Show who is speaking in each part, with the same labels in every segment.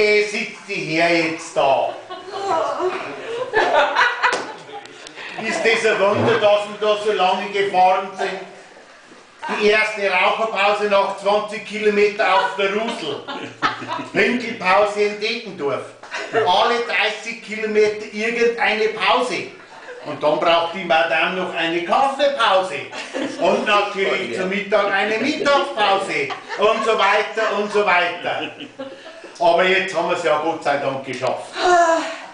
Speaker 1: Geh, sitz dich her jetzt da. Ist das ein Wunder, dass wir da so lange gefahren sind? Die erste Raucherpause nach 20 Kilometer auf der Rusel. Pinkelpause in Deggendorf. Alle 30 Kilometer irgendeine Pause. Und dann braucht die Madame noch eine Kaffeepause. Und natürlich zum Mittag eine Mittagspause. Und so weiter und so weiter. Aber jetzt haben wir es ja Gott sei Dank geschafft.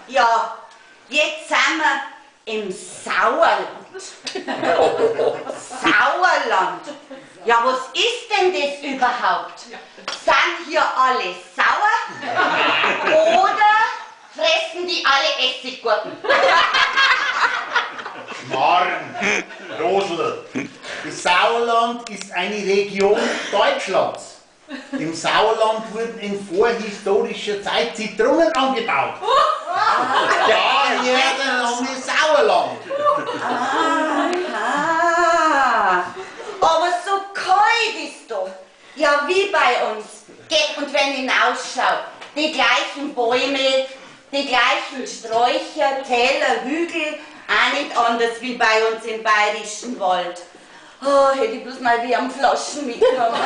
Speaker 2: Ja, jetzt sind wir im Sauerland. Sauerland? Ja, was ist denn das überhaupt? Sind hier alle sauer? Oder fressen die alle Essiggurken?
Speaker 1: Schmarrn, Rosl. Das Sauerland ist eine Region Deutschlands. Im Sauerland wurden in vorhistorischer Zeit Zitronen angebaut. Daher der Name Sauerland.
Speaker 2: Aha. Aber so kalt ist doch. Ja, wie bei uns. Und wenn ich hinausschaue, die gleichen Bäume, die gleichen Sträucher, Täler, Hügel, auch nicht anders wie bei uns im Bayerischen Wald. Oh, hätte ich bloß mal Wärmflaschen mitgenommen.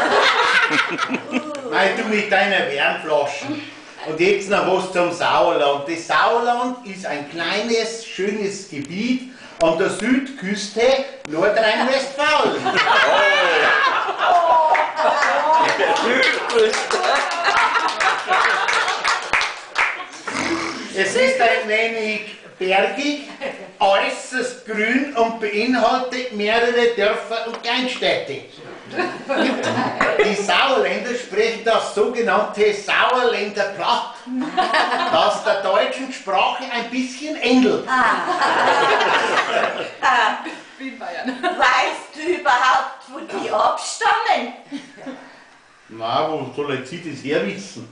Speaker 1: Mei, du mit deiner Wärmflaschen. Und jetzt noch was zum Sauerland. Das Sauerland ist ein kleines, schönes Gebiet an der Südküste Nordrhein-Westfalen.
Speaker 2: Oh.
Speaker 1: Es ist ein wenig bergig, äußerst grün und beinhaltet mehrere Dörfer und Kleinstädte. Die Sauerländer sprechen das sogenannte Sauerländer Platt, das der deutschen Sprache ein bisschen ähnelt.
Speaker 3: Wie in Bayern.
Speaker 2: Weißt du überhaupt, wo die abstammen?
Speaker 1: Na, wo soll ich das her wissen?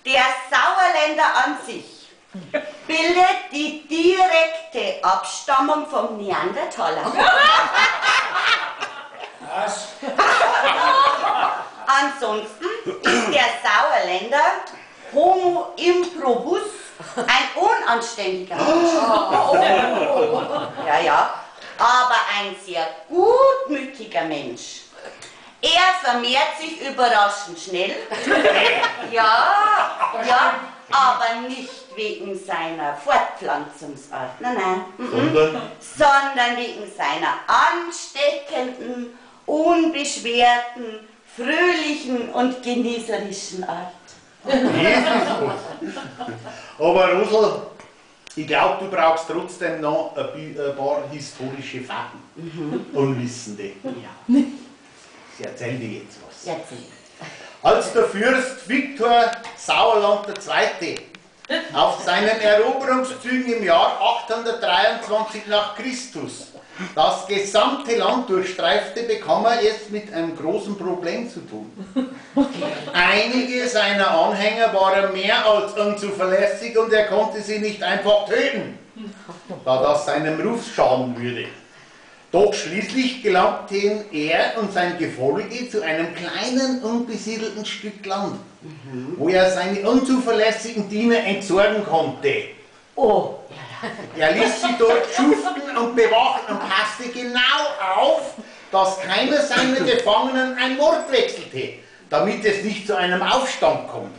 Speaker 2: Der Sauerländer an sich bildet die direkte Abstammung vom Neandertaler.
Speaker 4: Was?
Speaker 2: Ansonsten ist der Sauerländer Homo improbus, ein unanständiger Mensch. Ja, ja, aber ein sehr gutmütiger Mensch. Er vermehrt sich überraschend schnell. Ja, ja, aber nicht wegen seiner Fortpflanzungsart, nein, nein, sondern wegen seiner ansteckenden, unbeschwerten, fröhlichen und genießerischen Art.
Speaker 1: Jesus. Aber Rosl, ich glaube, du brauchst trotzdem noch ein paar historische Fakten. Unwissende.
Speaker 2: Ja.
Speaker 1: Ich erzähl dir jetzt was.
Speaker 2: Erzähl.
Speaker 1: Als der Fürst Viktor Sauerland II. Auf seinen Eroberungszügen im Jahr 823 nach Christus das gesamte Land durchstreifte, bekam er es mit einem großen Problem zu tun. Einige seiner Anhänger waren mehr als unzuverlässig und er konnte sie nicht einfach töten, da das seinem Ruf schaden würde. Doch schließlich gelangten er und sein Gefolge zu einem kleinen, unbesiedelten Stück Land, wo er seine unzuverlässigen Diener entsorgen konnte.
Speaker 2: Oh.
Speaker 1: Er ließ sie dort schuften und bewachen und passte genau auf, dass keiner seiner Gefangenen ein Wort wechselte, damit es nicht zu einem Aufstand kommt.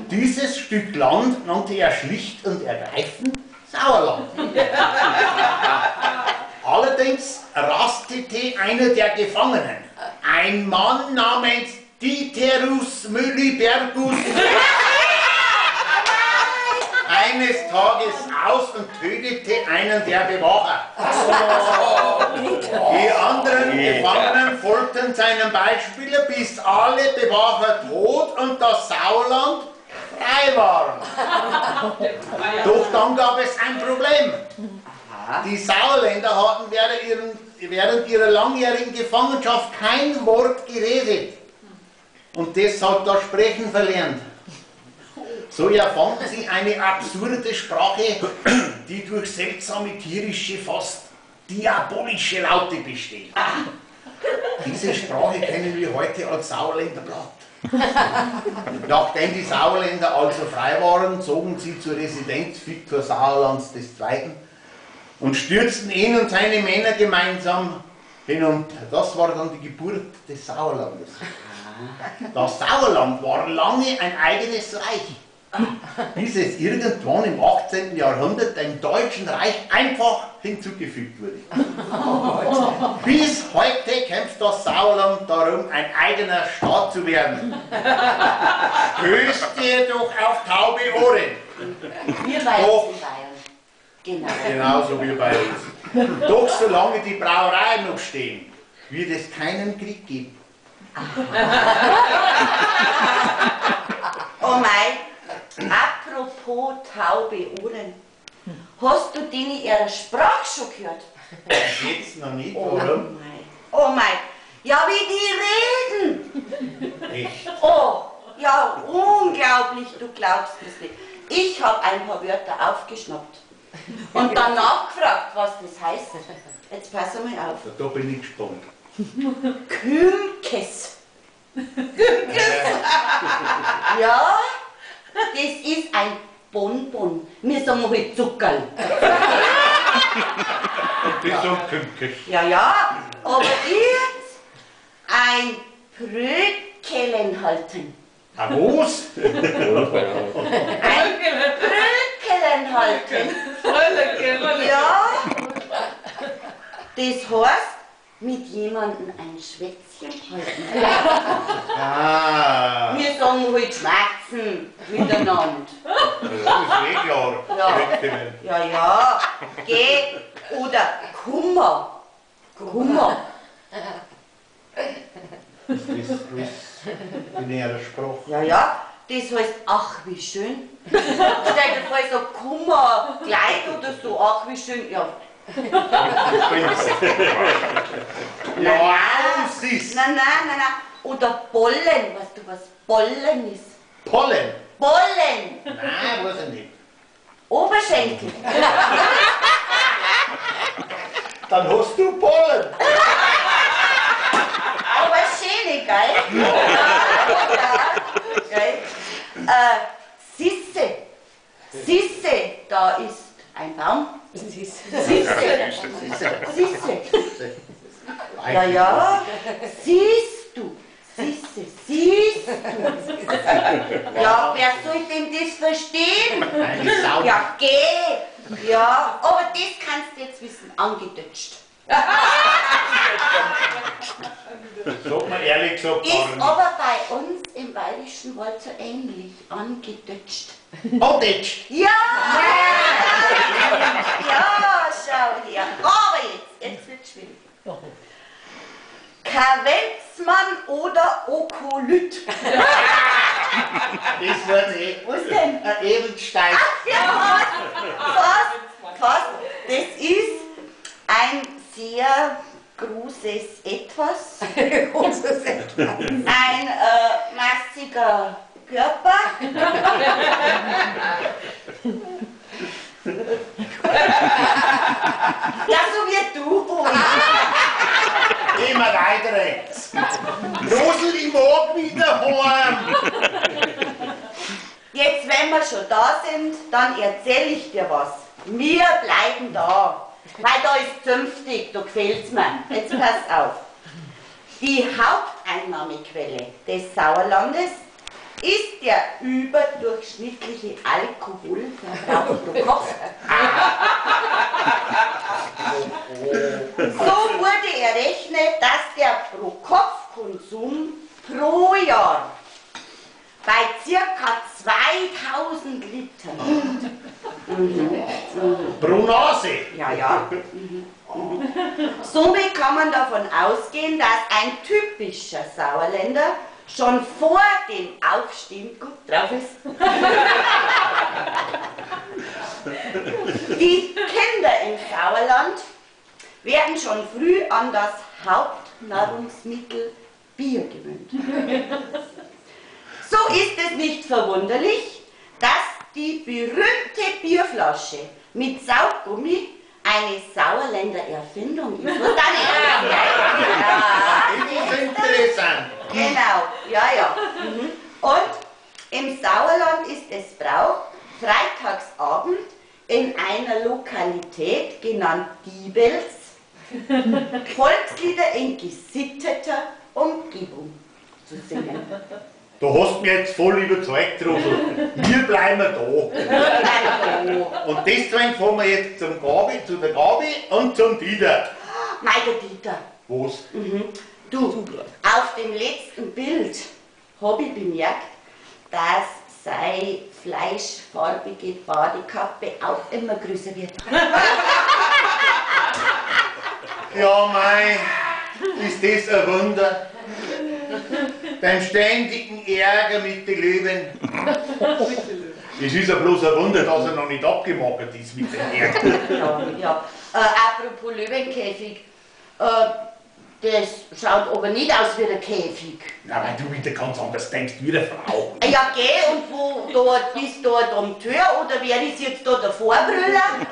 Speaker 1: Dieses Stück Land nannte er schlicht und ergreifend Sauerland. Allerdings rastete einer der Gefangenen, ein Mann namens Dieterus Müllibergus, eines Tages aus und tötete einen der Bewacher. Die anderen Gefangenen folgten seinem Beispiel, bis alle Bewacher tot und das Sauerland frei waren. Doch dann gab es ein Problem. Die Sauerländer hatten während ihrer langjährigen Gefangenschaft kein Wort geredet und deshalb das Sprechen verlernt. So erfanden sie eine absurde Sprache, die durch seltsame tierische, fast diabolische Laute besteht. Diese Sprache kennen wir heute als Sauerländer Platt. Nachdem die Sauerländer also frei waren, zogen sie zur Residenz Viktor Sauerlands II. Und stürzten ihn und seine Männer gemeinsam hinunter. Das war dann die Geburt des Sauerlandes. Das Sauerland war lange ein eigenes Reich, bis es irgendwann im 18. Jahrhundert dem Deutschen Reich einfach hinzugefügt wurde. Bis heute kämpft das Sauerland darum, ein eigener Staat zu werden. Stößt jedoch auf taube Ohren.
Speaker 2: Wir bei uns in Bayern. Genau.
Speaker 1: Genauso wie bei uns. Doch solange die Brauereien noch stehen, wird es keinen Krieg geben.
Speaker 2: Oh mei, apropos taube Ohren. Hast du denen ihre Sprache schon gehört?
Speaker 1: Jetzt noch nicht, warum?
Speaker 2: Oh mei, oh mei. Ja, wie die reden!
Speaker 1: Echt?
Speaker 2: Oh, ja, unglaublich, du glaubst es nicht. Ich habe ein paar Wörter aufgeschnappt und dann nachgefragt, was das heißt. Jetzt pass mal auf.
Speaker 1: Ja, da bin ich gespannt.
Speaker 2: Kümkes. Kümkes? Ja, das ist ein Bonbon. Wir sagen halt Zuckerl.
Speaker 1: Und das sagen Kümkes.
Speaker 2: Ja, ja, aber jetzt ein Bröckelen halten.
Speaker 1: Ein was?
Speaker 2: Ein Bröckelen halten. Ja, das heißt, mit jemandem ein Schwätzchen halten.
Speaker 1: Ah.
Speaker 2: Wir sagen halt schwätzen miteinander.
Speaker 1: Das ist eh klar.
Speaker 2: Ja, ja, ja. Geh. Oder Kummer. Kummer.
Speaker 1: Das ist in ihrer Sprache.
Speaker 2: Ja, ja. Das heißt, ach wie schön. Stell dir vor, so Kummer, Kleid oder so, ach wie schön. Ja.
Speaker 1: Ja, ist.
Speaker 2: Nein, nein, nein, nein. Oder Pollen. Weißt du, was Pollen ist?
Speaker 1: Pollen?
Speaker 2: Pollen!
Speaker 1: Nein, weiß ich nicht.
Speaker 2: Oberschenkel.
Speaker 1: Dann hast du Pollen.
Speaker 2: Aber schöne, gell? Ja, ja, gell? Sisse. Sisse, da ist ein Baum. Sisse. Sisse. Sisse. Ja, ja. Siehst du. Sisse, siehst du. Ja, wer soll denn das verstehen?
Speaker 1: Eine Sau.
Speaker 2: Ja, geh. Ja, aber das kannst du jetzt wissen, angedutscht.
Speaker 1: Sagt man ehrlich gesagt gar
Speaker 2: Ist
Speaker 1: nicht.
Speaker 2: aber bei uns im Bayerischen Wald so ähnlich, angedutscht.
Speaker 1: Angedutscht?
Speaker 2: Ja! Ja, schau her. Aber jetzt wird's schwierig. Kavenzmann oder Okolyt?
Speaker 1: Das weiß ich.
Speaker 2: Was denn?
Speaker 1: Ein Edelstein.
Speaker 2: Ach ja, fast, fast, fast. Das ist ein sehr großes Etwas.
Speaker 3: Großes Etwas.
Speaker 2: Ein massiger Körper. Ja, so wie du.
Speaker 1: Immer weiter rechts. Rosel, ich mag wieder heim.
Speaker 2: Jetzt, wenn wir schon da sind, dann erzähle ich dir was. Wir bleiben da. Weil da ist zünftig, da gefällt's mir. Jetzt pass auf. Die Haupteinnahmequelle des Sauerlandes ist der überdurchschnittliche Alkoholverbrauch pro Kopf. So wurde errechnet, dass der Pro-Kopf-Konsum pro Jahr bei ca. 2000 Litern liegt. Mhm.
Speaker 1: Pro Nase?
Speaker 2: Ja, ja. Mhm. Mhm. Somit kann man davon ausgehen, dass ein typischer Sauerländer schon vor dem Aufstehen gut drauf ist. Die Kinder im Sauerland werden schon früh an das Hauptnahrungsmittel Bier gewöhnt. So ist es nicht verwunderlich, dass die berühmte Bierflasche mit Saugummi eine Sauerländer Erfindung ist. Was dann?
Speaker 1: Das ist interessant.
Speaker 2: Genau, ja, ja. Mhm. Und im Sauerland ist es Brauch, freitagsabend in einer Lokalität, genannt Diebels, Volkslieder in gesitteter Umgebung zu singen.
Speaker 1: Du hast mich jetzt voll überzeugt, Rosl. Wir bleiben da. Und deswegen fahren wir jetzt zum Gabi, zu der Gabi und zum Dieter.
Speaker 2: Mei, der Dieter.
Speaker 1: Was?
Speaker 2: Mhm. Du, auf dem letzten Bild habe ich bemerkt, dass seine fleischfarbige Badekappe auch immer größer wird.
Speaker 1: Ja, mei, ist das ein Wunder. Beim ständigen Ärger mit den Löwen. Es ist ja bloß ein Wunder, dass er noch nicht abgemagert ist mit dem Ärger.
Speaker 2: Ja, ja. Apropos Löwenkäfig. Das schaut aber nicht aus wie der Käfig.
Speaker 1: Na, weil du wieder ganz anders denkst wie eine Frau.
Speaker 2: Ja, geh, und wo da, bist du da am Tür oder wer ist jetzt da der Vorbrüller?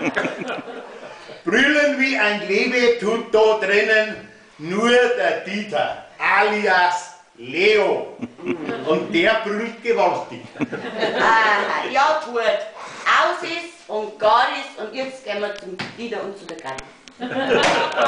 Speaker 1: Brüllen wie ein Löwe tut da drinnen nur der Dieter, alias Leo. Und der brüllt gewaltig.
Speaker 2: Aha, ja gut. Aus ist und gar ist und jetzt gehen wir zum Dieter und zu der Gabi.